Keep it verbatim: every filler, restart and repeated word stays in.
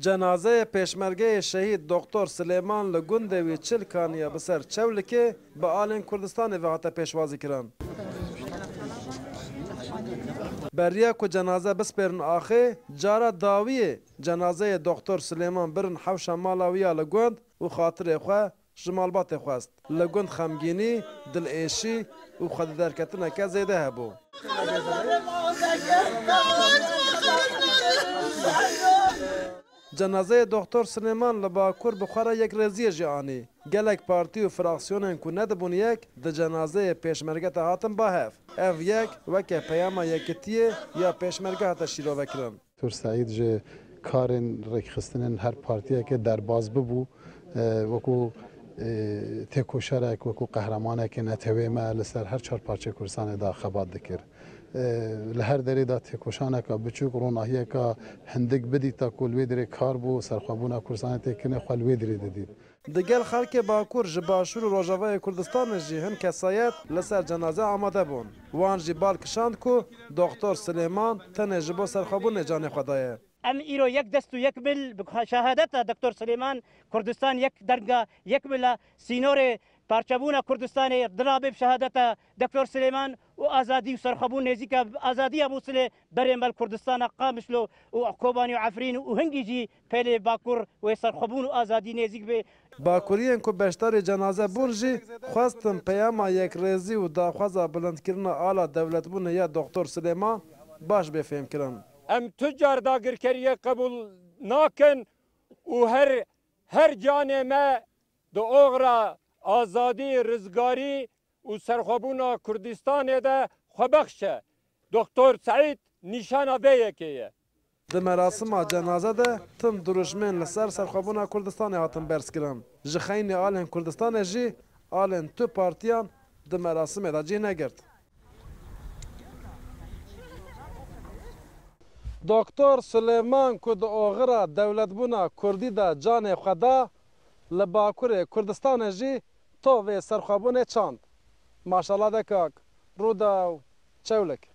Cenazeyê pêşmergeyê şehîd Doktor Silêman li gundê wî Çil Kaniya bi ser Çewlikê bi alên Kurdistanê ve hate pêşwazîkirin. Beriya ku cenaze bispêrin axê, cara dawiyê cenazeyê Doktor Silêman birin hewşa mala wî ya li gund û xatirê xwe ji malbatê xwest. Li gund xemgînî, dilêşî û xwedîderketineke zêde hebû. Cenazeyê Doktor Silêman li Bakur bi xwe re yekrêziyê jî anî. Gelek partî û fraksiyonên ku nedibûn yek, di cenazeyê pêşmerge de hatin ba hev. Ev yek weke peyama yekitiyê ya pêşmerge hate şîrovekirin. Doktor Seîd ji karên rêkxistinên her partiyeke derbaz bibû, e, wekû, e, têkoşerek, wekû qehremanekê netewê me li ser her çar parçeyê Kurdistanê de xebat dikir. E, li her derê de têkoşaneka biçûk, ronahiyeka hindik bidîta ku li wê dirê kar bû, serxwebûna Kurdistanê tê kirinê xwe li wê dirê didît. Digel xelkê Bakur ji Başûr û Rojavayê Kurdistanê jî hin kesayet li ser cenaze amade bûn. Wan jî bal kişand ku Doktor Silêman tenê ji bo serxwebûnê canê xwe daye. Em îro yek dest û yek bil bi şehadeta Doktor Silêman Kurdistan yek derga yek bila sînorê parçebûna Kurdistanê dirabe bi şehadeta Doktor Silêman û azadî û serxwebûn nêzîka azadiya Mûsilê berê me li Kurdistana Qamişlo û Kobanî û Efrîn û hingî jî pêlê Bakur wê serxwebûn û azadî nêzîk bê. Bakuriyên ku beşdarî cenaze bûn jî xwestin peyama yekrêzî û daxwaza bilindkirina ala dewletbûnê ya Doktor Silêman baş bê fêmkirin. Em tu car dagirkeriyê qebûl nakin û her, her canê me di oxira azadî, rizgarî û serxwebûna Kurdistanê de xwebexş e. Doktor Seîd nîşana vê yekê ye. Di merasima cenaze de tim dirûşmên li ser serxwebûna Kurdistanê hatin berzkirin. Ji xeynî alên Kurdistanê jî alên tu partiyan di merasimê de cih negirt. Doktor Silêman ku di oxira dewletbûna Kurdî de canê xwe da, li Bakurê Kurdistanê jî tovê serxwebûnê çand. Maşala de kak, Rûdaw, Çewlik.